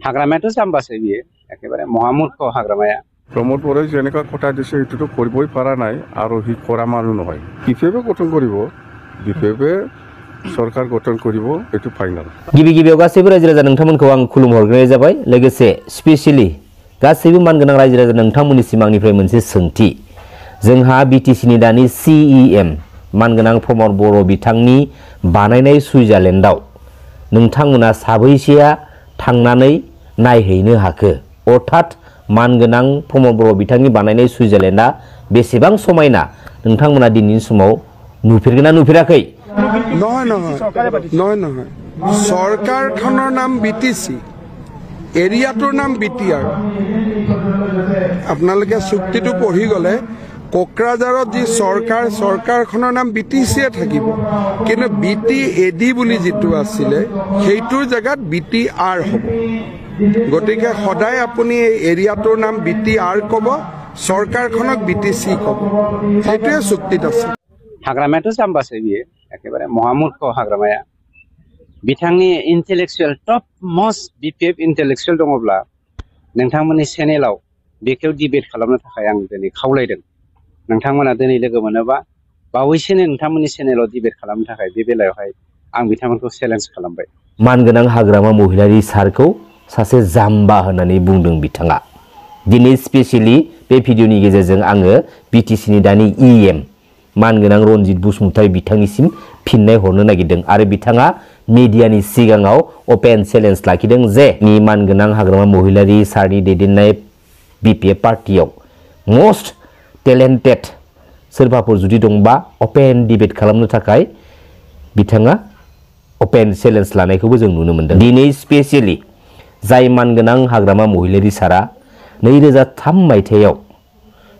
हाग्रामायाथ' जाम्बासो बियो एखेबारे महामुर्ख हाग्रामाया प्रमोद बराय जेनेका কথা দিছে এইটোতো কৰিবই পৰা নাই আৰু সি কৰা মানুহ নহয় বিপেপে গঠন কৰিব বিপেপে सरकार गठन करिब एतु फाइनाल गिबि गिबियाव गासैबो रायजो राजा नोंथांमोनखौ आं खुलुम हरग्रोनाय जाबाय लोगोसे स्पेशली गासैबो मानगोनां रायजो राजा नोंथांमोननि सिमांनिफ्राय मोनसे सोंथि जोंहा बीटीसी नि दानि सीईएम मानगोनां प्रमोद बर' बिथांनि बानायनाय सुइजारलेन्डआव नोंथांमोना साबैसेया थांनानै नायहैनो हाखो अर्थात मानगोनां प्रमोद बर' बिथांनि बानायनाय सुइजारलेन्डआ बेसेबां समायना नोंथांमोना दिनैनि समाव नुफेरगोना नुफेराखै নহয় सरकारखনৰ नाम बीटीसी एरियाটোৰ नाम बीटीआर আপোনালোকে চুক্তিটো পঢ়ি গলে কোকৰাঝাৰত যি सरकारখনৰ নাম बीटीसी থাকিব কিন্তু बीटी एडी বুলি যেটো আছিল সেইটোৰ জায়গাত बीटीआर হ'ব গতিকে সদায় আপুনি এৰিয়াটোৰ নাম बीटीआर কব सरकारখনক बीटीसी কব সেইটোৱে চুক্তিত আছে हाग्रामायाथ' जाम्बासो बियो एखेबारे महामुर्ख हाग्रामाया बिथांनि intellectual top most BPF intellectual दङब्ला नोंथांमोननि चेनेलाव बेखौ डिबेट खालामनो थाखाय आं दिनै खावलायदों नोंथांमोना दिनै लोगो मोनोबा बावैसोनो नोंथांमोननि चेनेलाव डिबेट खालामनो थाखाय बे बेलायावहाय आं बिथांमोनखौ चेलेन्ज खालामबाय मानगोनां हाग्रामा महिलारि सारखौ सासे जाम्बा होननानै बुंदों बिथाङा दिनै स्पेशली बे भिडिअनि गेजेरजों आङो बीटीसी नि दानि ईएम मानगोनां रनजित बसुमतारी बिथांनिसिम फिननाय हरनो नागिरदों आरो बिथाङा मीडियानि सिगाङाव ओपन चेलेन्ज लाखिदों जे नि मानगोनां हाग्रामा महिलारि सारनि दैदेननाय बीपीएफ पार्टियाव मोस्ट टेलेन्टेड सोरबाफोर जुदि दंबा ओपन डिबेट खालामनो थाखाय बिथाङा ओपन चेलेन्ज लानायखौबो जों नुनो मोनदों दिनै स्पेशली जाय मानगोनां हाग्रामा महिलारि सारा 2003 मायथाइयाव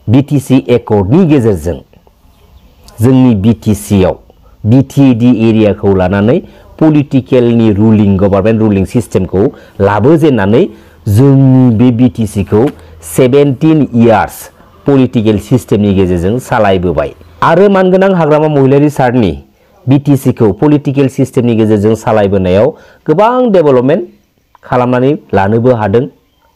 बीटीसी एकर्डनि गेजेरजों जोंनि बीटीसी आव बीटीडी एरियाखौ लानानै पलिटिकेलनि रुलिं गभर्नमेन्ट रुलिं सिस्टेमखौ लाबोजेननानै जोंनि बे बीटीसी खौ 17 इयार्स पलिटिकेल सिस्टेमनि गेजेरजों सालायबोबाय आरो मानगोनां हाग्रामा महिलारि सारनि बीटीसी खौ पलिटिकेल सिस्टेमनि गेजेरजों सालायबोनायाव गोबां डेभेलपमेन्ट खालामनानै लानोबो हादों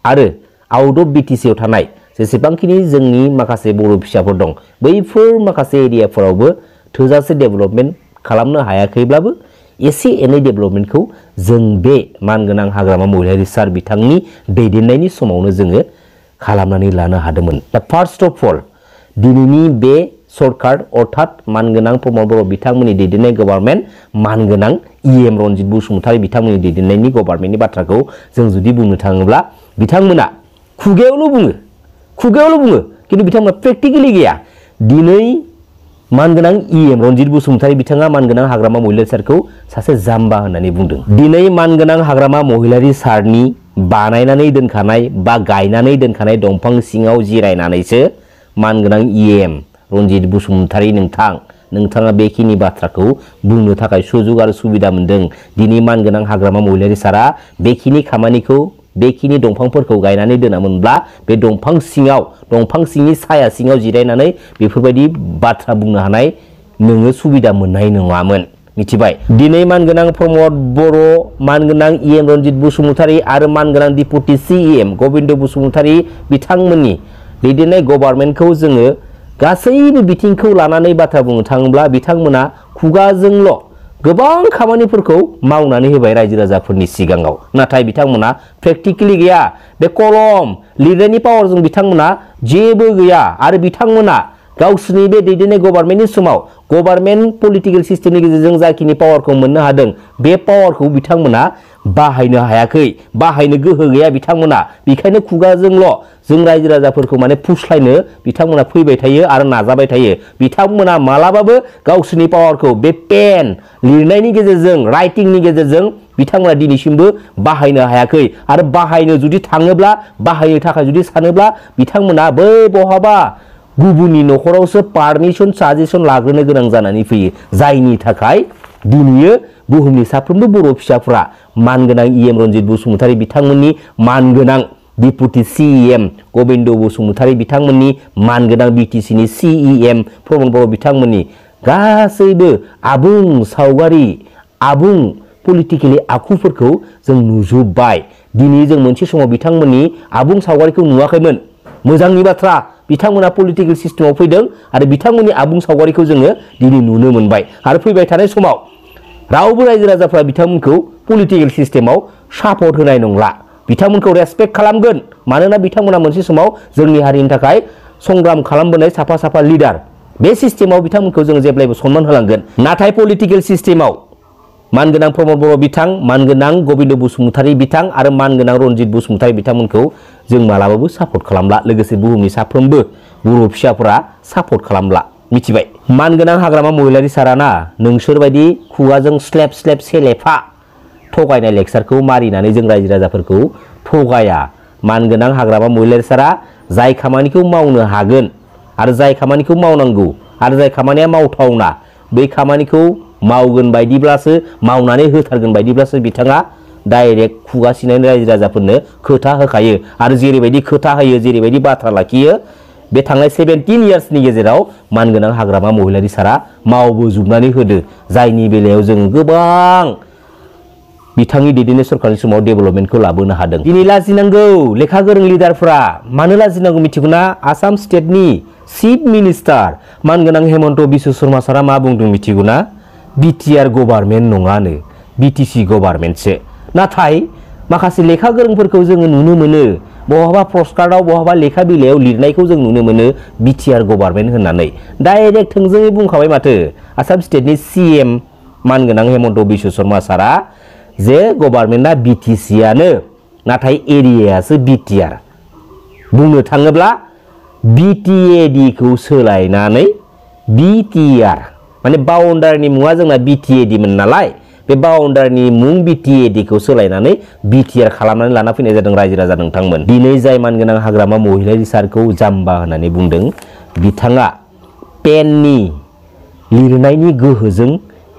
आरो आउट अफ बीटीसी आव थानाय जेसेबांखिनि जोंनि माखासे बर' फिसाफोर दं बैफोर माखासे एरियाफोरावबो थोजासे डेभेलपमेन्ट खालामनो हायाखैब्लाबो एसे एनै डेभेलपमेन्टखौ जों बे मानगोनां हाग्रामा महिलारि सार बिथांनि दैदेननायनि समावनो जोङो खालामनानै लानो हादोंमोन दा फार्स्ट अफ अल दिनैनि बे सरकार अर्थात मानगोनां प्रमोद बर' बिथांमोननि दैदेननाय गभर्नमेन्ट मानगोनां ईएम रनजित बसुमतारी बिथांमोननि दैदेननायनि गभर्नमेन्टनि बाथ्राखौ जों जुदि बुंनो थाङोब्ला बिथांमोना खुगायावल' बुङो किन्तु बिथांमोना प्रेक्टिकली गैया दिनै मानगोनां ईएम रनजित बसुमतारी बिथाङा मानगोनां हाग्रामा महिलारि सारखौ सासे जाम्बा होननानै बुंदों दिनै मानगोनां हाग्रामा महिलारि सारनि बानायनानै दोनखानाय बा गायनानै दोनखानाय दंफां सिङाव जिरायनानैसो मानगोनां ईएम रनजित बसुमतारी नोंथाङा बेखिनि बाथ्राखौ बुंनो थाखाय सुजुग आरो सुबिदा मोनदों दिनै मानगोनां हाग्रामा महिलारि सारा बेखिनि खामानिखौ बेखिनि दंफांफोरखौ गायनानै दोनामोनब्ला बे दंफां सिंनि साया सिङाव जिरायनानै बेफोरबायदि बाथ्रा बुंनो हानाय नोङो सुबिदा मोननाय नङामोन मिथिबाय दिनै मानगोनां प्रमोद बर' मानगोनां ईएम रनजित बसुमतारी आरो मानगोनां डिपुटि सीएम गोविन्द बसुमतारी बिथांमोननि दैदेननाय गभर्नमेन्टखौ जोङो गासैबो बिथिंखौ लानानै बाथ्रा बुंनो थाङोब्ला बिथांमोना खुगाजोंल' गोबां खामानिफोरखौ मावनानै होबाय रायजो राजाफोरनि सिगाङाव नाथाय बिथांमोना प्रेक्टिकली गैया बे कलम लिरनायनि पावारजों बिथांमोना जेबो गैया आरो बिथांमोना गावसोरनि बे दैदेननाय गभर्नमेन्टनि समाव गभर्नमेन्ट पलिटिकेल सिस्टेमनि गेजेरजों जाखिनि पावारखौ मोननो हादों बे पावारखौ बिथांमोना बाहायनो हायाखै बाहायनो गोहो गैया बिथांमोना बेखायनो खुगाजोंल' जों रायजो राजाफोरखौ माने फुस्लायनो बिथांमोना फैबाय थायो आरो नाजाबाय थायो बिथांमोना मालाबाबो गावसोरनि पावारखौ बे पेन लिरनायनि गेजेरजों राइटिंनि गेजेरजों बिथांमोना दिनैसिमबो बाहायनो हायाखै आरो बाहायनो जुदि थाङोब्ला बाहायनो थाखाय जुदि सानोब्ला बिथांमोना बै बहाबा गुबुननि नखरावसो पारमिशन साजेसन लाग्रोनो गोनां जानानै फैयो जायनि थाखाय दिनै बुहुमनि साफ्रोमबो बर' फिसाफोरा मानगोनां ईएम रनजित बसुमतारी बिथांमोननि मानगोनां डिपुटि सीएम गोविन्द बसुमतारी बिथांमोननि मानगोनां बीटीसी नि सीएम प्रमोद बर' बिथांमोननि गासैबो आबुं सावगारि आबुं पलिटिकेलि आखुफोरखौ जों नुजोब्बाय दिनै जों मोनसे समाव बिथांमोननि आबुं सावगारिखौ नुवाखैमोन मोजांनि बाथ्रा बिथांमोना पलिटिकेल सिस्टेमाव फैदों आरो बिथांमोननि आबुं सावगारिखौ जोङो दिनै नुनो मोनबाय आरो फैबाय थानाय समाव रावबो रायजो राजाफ्रा बिथांमोनखौ पलिटिकेल सिस्टेमाव सापर्ट होनाय नंला बिथांमोनखौ रेसपेक्ट खालामगोन मानोना बिथांमोना मोनसे समाव जोंनि हारिनि थाखाय संग्राम खालामबोनाय साफा साफा लिडार बे सिस्टेमाव बिथांमोनखौ जों जेब्लायबो सनमान होलांगोन नाथाय पलिटिकेल सिस्टेमाव मानगोनां प्रमद बर' बिथां मानगोनां गबिन्द बसुमतारी बिथां आरो मानगोनां रनजित बसुमतारी बिथांमोनखौ जों मालाबाबो सापर्ट खालामला लोगोसे बुहुमनि साफ्रोमबो बर' फिसाफोरा सापर्ट खालामला मिथिबाय मानगोनां हाग्रामा महिलारि साराना नोंसोर बायदि खुगाजों स्लेप स्लेप सेलेफा थगायनाय लेक्सारखौ मारिनानै जों रायजो राजाफोरखौ थगाया मानगोनां हाग्रामा महिलारि सारा जाय खामानिखौ मावनो हागोन आरो जाय खामानिखौ मावनांगौ आरो जाय खामानिया मावथावना बै खामानिखौ मावगोन बायदिब्लासो मावनानै होथारगोन बायदिब्लासो बिथाङा डाइरेक्ट खुगा सिनायनाय रायजो राजाफोरनो खोथा होखायो आरो जेरैबायदि खोथा होयो जेरैबायदि बाथ्रा लाखियो बे थांनाय 17 इयार्सनि गेजेराव मानगोनां हाग्रामा महिलारि सारा मावबोजोबनानै होदो जायनि बेलायाव जों गोबां बिथांनि दैदेननाय सरकारनि समाव डेभेलपमेन्टखौ लाबोनो हादों दिनै लाजिनांगौ लेखा गोरों लिडारफोरा मानो लाजिनांगौ मिथिगौना आसाम स्टेटनि चिफ मिनिस्टार मानगोनां हेमन्त बिश्व शर्मा सारा मा बुंदों मिथिगौना बिटिआर गभर्नमेन्ट नङानो बिटिसि गभर्नमेन्टसो नाथाय माखासे लेखा गोरोंफोरखौ जोङो नुनो मोनो बहाबा पस्टकार्डआव बहाबा लेखा बिलाइयाव लिरनायखौ जों नुनो मोनो बिटिआर गभर्नमेन्ट होननानै डाइरेक्ट थोंजोङै बुंखाबाय माथो आसाम स्टेटनि सीएम मानगोनां हेमन्त बिश्व शर्मा सारा जे गभर्नमेन्टआ बिटिसिआनो नाथाय एरियायासो बिटिआर बुंनो थाङोब्ला बिटिएडि खौ सोलायनानै बिटिआर माने बाउन्डारनि मुङा जोंना बिटिएडि मोन नालाय बे बाउन्डारनि मुं बिटिएडि खौ सोलायनानै बिटिआर खालामनानै लाना फैनाय जादों रायजो राजा नोंथांमोन दिनै जाय मानगोनां हाग्रामा महिलारि सारखौ जाम्बा होननानै बुंदों बिथाङा पेननि लिरनायनि गोहोजों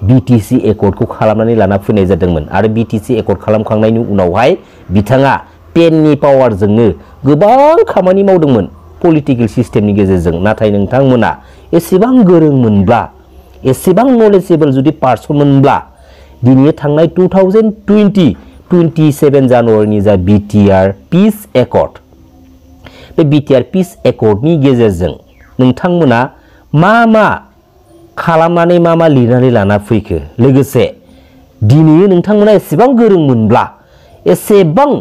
बिटिसि एकर्डखौ खालामनानै लाना फैनाय जादोंमोन आरो बिटिसि एकर्ड खालामखांनायनि उनावहाय बिथाङा पेननि पावारजोंनो गोबां खामानि मावदोंमोन पलिटिकेल सिस्टेमनि गेजेरजों नाथाय नोंथांमोना एसेबां गोरोंमोनब्ला एसेबां नलेजेबल जुदि पार्सनमोनब्ला दिनै थांनाय 2027 जानुवारिनि जा बिटिआर पिस एकर्ड बे बिटिआर पिस एकर्डनि गेजेरजों नोंथांमोना मा खालामनानै मा लिरनानै लाना फैखो लोगोसे दिनै नोंथांमोना एसेबां गोरोंमोनब्ला एसेबां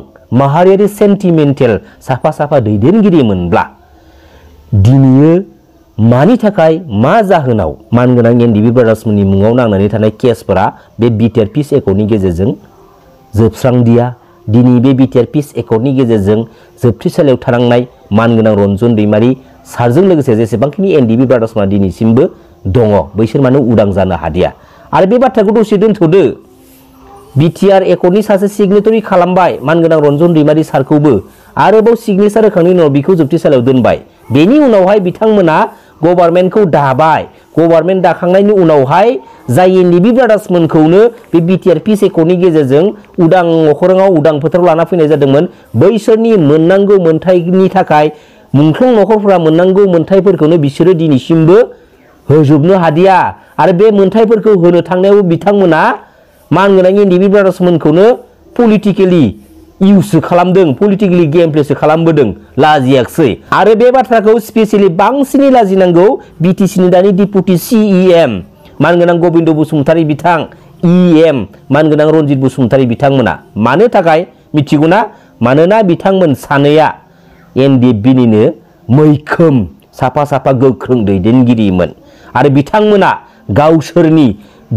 माहारियारि सेन्टिमेन्टेल साफा साफा दैदेनगिरि मोनब्ला दिनै मानि थाखाय मा जाहोनाव मानगोनां एनडिबि ब्रादार्समोननि मुङाव नांनानै थानाय केसफोरा बे बिटिआर पिस एकर्डनि गेजेरजों जोबस्रांदिया दिनै बे बिटिआर पिस एकर्डनि गेजेरजों जोबथेसालियाव थानांनाय मानगोनां रन्जन दैमारि सारजों लोगोसे जेसेबांखिनि एनडिबि ब्रादार्समोना दिनैसिमबो दङ बैसोर मानो उदां जानो हादिया आरो बे बाथ्राखौ दसे दोनथ'दो बिटिआर एकर्डनि सासे सिगनेटरि खालामबाय मानगोनां रन्जन दैमारि सारखौबो आरोबाव सिगनेचार होखांनायनि उनाव बिखौ जोबथेसालियाव दोनबाय बेनि उनावहाय बिथांमोना गभर्नमेन्टखौ दाबाय गभर्नमेन्ट दाखांनायनि उनावहाय जाय एनडिबि ब्रादार्समोनखौनो बे बिटिआर पिस एकर्डनि गेजेरजों उदां अखोराङाव उदां फोथाराव लाना फैनाय जादोंमोन बैसोरनि मोननांगौ मोनथायनि थाखाय मुंख्लं नखरफोरा मोननांगौ मोनथायफोरखौनो बिसोरो दिनैसिमबो होजोबनो हादिया आरो बे मोनथायफोरखौ होनो थांनायाव बिथांमोना मानगोनां एनडिबि ब्रादार्समोनखौनो पलिटिकेलि इउज खालामदों पलिटिकेलि गेम प्लेसो खालामबोदों लाजियाखसै आरो बे बाथ्राखौ स्पेसियली बांसिनै लाजिनांगौ बिटिसिनि दानि डिपुटि सिइएम मानगोनां गबिन्द बसुमतारी बिथां इएम मानगोनां रनजित बसुमतारी बिथांमोना मानो थाखाय मिथिगौना मानोना बिथांमोन सानैया एनडिएफबिनिनो मैखोम साफा साफा गोख्रों दैदेनगिरिमोन आरो बिथांमोना गावसोरनि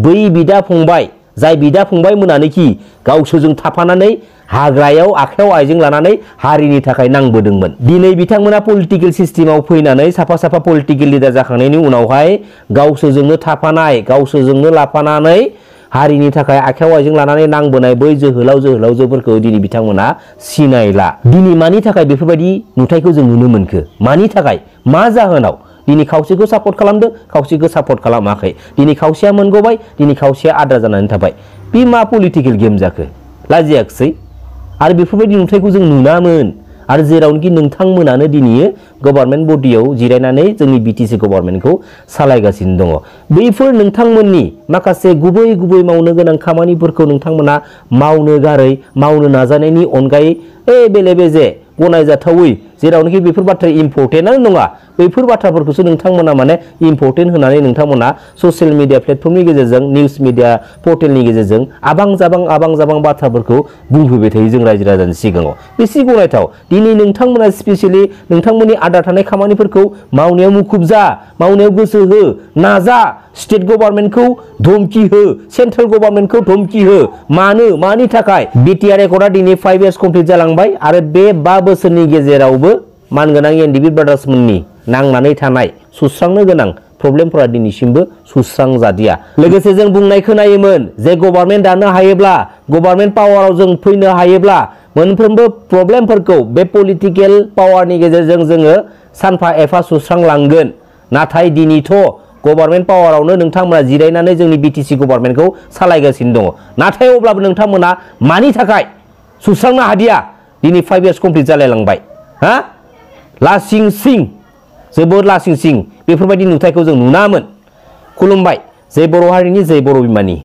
बै बिदा फंबाय जाय बिदा फंबाय मोनानोखि गावसोरजों थाफानानै हाग्रायाव आखायाव आइजें लानानै हारिनि थाखाय नांबोदोंमोन दिनै बिथांमोना पलिटिकेल सिस्टेमाव फैनानै साफा साफा पलिटिकेल लिडार जाखांनायनि उनावहाय गावसोरजोंनो थाफानाय गावसोरजोंनो लाफानानै हारिनि थाखाय आखायाव आइजें लानानै नांबोनाय बै जोहोलाव जोहोलावजोफोरखौ दिनै बिथांमोना सिनायला दिनै मानि थाखाय बेफोरबायदि नुथायखौ जों नुनो मोनखो मानि थाखाय मा जाहोनाव दिनै खावसेखौ सापर्ट खालामदों खावसेखौ सापर्ट खालामाखै दिनै खावसेया मोनगबाय दिनै खावसेया आद्रा जानानै थाबाय बे मा पलिटिकेल गेम जाखो लाजियाखसै आरो बेफोरबायदि नुथायखौ जों नुनामोन आरो जेरावनोखि नोंथांमोनानो दिनै गभर्नमेन्ट बडियाव जिरायनानै जोंनि बिटिसि गभर्नमेन्टखौ सालायगासिनो दङ बैफोर नोंथांमोननि माखासे गुबै गुबै मावनो गोनां खामानिफोरखौ नोंथांमोना मावनो गारै मावनो नाजानायनि अनगायै बेले बेजे गनायजाथावै जेरावनोखि बेफोर बाथ्रा इम्पर्टेन्टआनो नङा बैफोर बाथ्राफोरखौसो नोंथांमोना माने इम्पर्टेन्ट होनानै नोंथांमोना ससियेल मिडिया प्लेटफर्मनि गेजेरजों निउस मिडिया पर्टेलनि गेजेरजों आबां जाबां बाथ्राफोरखौ बुंफैबाय थायो जों रायजो राजानि सिगाङाव बेसे गनायथाव दिनै नोंथांमोना स्पेसियेलि नोंथांमोननि आद्रा थानाय खामानिफोरखौ मावनायाव मुखुब जा मावनायाव गोसो हो नाजा स्टेट गभर्नमेन्टखौ धमकी हो सेन्ट्रेल गभर्नमेन्टखौ धमकी हो मानि थाखाय बिटिआर रेकर्डआ दिनै 5 इयार्स कमप्लिट जालांबाय आरो बे 5 बोसोरनि गेजेरावबो मानगोनां एनडिबि ब्रादार्समोननि नांनानै थानाय सुस्रांनो गोनां प्रब्लेमफोरा दिनैसिमबो सुस्रांजादिया लोगोसे जों बुंनाय खोनायोमोन जे गभर्नमेन्ट दानो हायोब्ला गभर्नमेन्ट पावाराव जों फैनो हायोब्ला मोनफ्रोमबो प्रब्लेमफोरखौ बे पलिटिकेल पावारनि गेजेरजों जोङो सानफा एफा सुस्रांलांगोन नाथाय दिनैथ' गभर्नमेन्ट पावारावनो नोंथांमोना जिरायनानै जोंनि बिटिसि गभर्नमेन्टखौ सालायगासिनो दङ नाथाय अब्लाबो नोंथांमोना मानि थाखाय सुस्रांनो हादिया दिनै 5 इयार्स कमप्लिट जालायलांबाय हा लासिं सिं जोबोद लासिं सिं बेफोरबायदि नुथायखौ जों नुनामोन खुलुमबाय जय बर' हारिनि जय बर' बिमानि